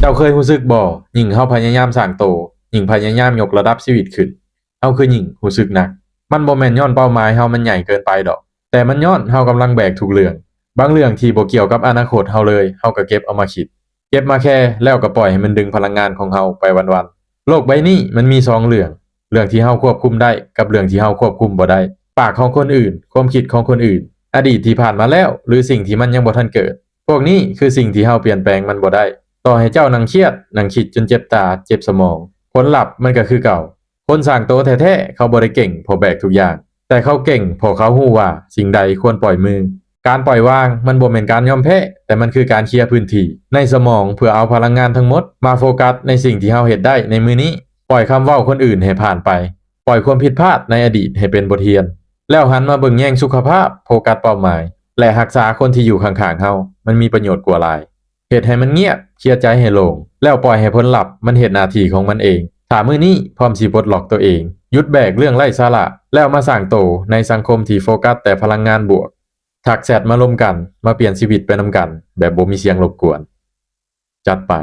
ເຈົ້າເຄີຍຮູ້ສຶກບໍ່? ຍິ່ງເຮົາພະຍາຍາມສ້າງໂຕ, ຍິ່ງພະຍາຍາມຍົກລະດັບຊີວິດຂຶ້ນ, ເຮົາຄືຍິ່ງຮູ້ສຶກໜັກ. ມັນບໍ່ແມ່ນຍ້ອນເປົ້າໝາຍເຮົາມັນໃຫຍ່ເກີນໄປດອກ, ແຕ່ມັນຍ້ອນເຮົາກຳລັງແບກທຸກເລື່ອງ. ບາງເລື່ອງທີ່ບໍ່ກ່ຽວກັບອະນາຄົດເຮົາເລີຍ, ເຮົາກໍເກັບເອົາມາຄິດ, ເກັບມາແຄ, ແລ້ວກໍປ່ອຍໃຫ້ມັນດຶງພະລັງງານຂອງເຮົາໄປວັນໆ. ໂລກໃບນີ້ມັນມີສອງເລື່ອງ, ເລື່ອງທີ່ເຮົາຄວບຄຸມໄດ້ກັບເລື່ອງທີ່ເຮົາຄວບຄຸມບໍ່ໄດ້. ປາກຂອງຄົນອື່ນ, ຄວາມຄິດຂອງຄົນອື່ນ, ອະດີດທີ່ຜ່ານມາແລ້ວ ຫຼື ສິ່ງທີ່ມັນຍັງບໍ່ທັນເກີດ. ພວກນີ້ຄືສິ່ງທີ່ເຮົາປ່ຽນແປງມັນບໍ່ໄດ້. ຕໍ່ໃຫ້ເຈົ້ານັ່ງຄຽດ, ນັ່ງຄິດຈົນເຈັບຕາ, ເຈັບສະໝອງ, ຜົນລັບມັນກໍຄືເກົ່າ. ຄົນສ້າງໂຕແທ້ໆ ເຂົາບໍ່ໄດ້ເກັ່ງເພາະແບກທຸກຢ່າງ, ແຕ່ເຂົາເກັ່ງເພາະເຂົາຮູ້ວ່າສິ່ງໃດຄວນປ່ອຍມື. ການປ່ອຍວາງມັນບໍ່ແມ່ນການຍອມແພ້, ແຕ່ມັນຄືການເຄຍພື້ນທີ່ໃນສະໝອງ ເພື່ອເອົາພະລັງງານທັງໝົດມາໂຟກັສໃນສິ່ງທີ່ເຮົາເຮັດໄດ້ໃນມື້ນີ້. ປ່ອຍຄຳເວົ້າຄົນອື່ນໃຫ້ຜ່ານໄປ, ປ່ອຍຄວາມຜິດພາດໃນອະດີດໃຫ້ເປັນບົດຮຽນ, ແລ້ວຫັນມາເບິ່ງແຍງສຸຂະພາບ, ໂຟກັສເປົ້າໝາຍ ແລະ ຮັກສາຄົນທີ່ຢູ່ຂ້າງໆເຮົາ, ມັນມີປະໂຫຍດກວ່າຫຼາຍ. ເຮັດໃຫ້ມັນງຽບ, ເຄຍໃຈໃຫ້ໂລ່ງ, ແລ້ວປ່ອຍໃຫ້ຜົນລັບມັນເຮັດໜ້າທີ່ຂອງມັນເອງ. ຖ້າມື້ນີ້ພ້ອມຊິປົດລັອກຕົວເອງ, ຢຸດແບກເລື່ອງໄຮ້ສາລະ, ແລ້ວມາສ້າງໂຕໃນສັງຄົມທີ່ໂຟກັສແຕ່ພະລັງງານບວກ, ທັກແຊັດມາລົມກັນ, ມາປ່ຽນຊີວິດໄປນຳກັນແບບບໍ່ມີສຽງລົບກວນ. ຈັດໄປ.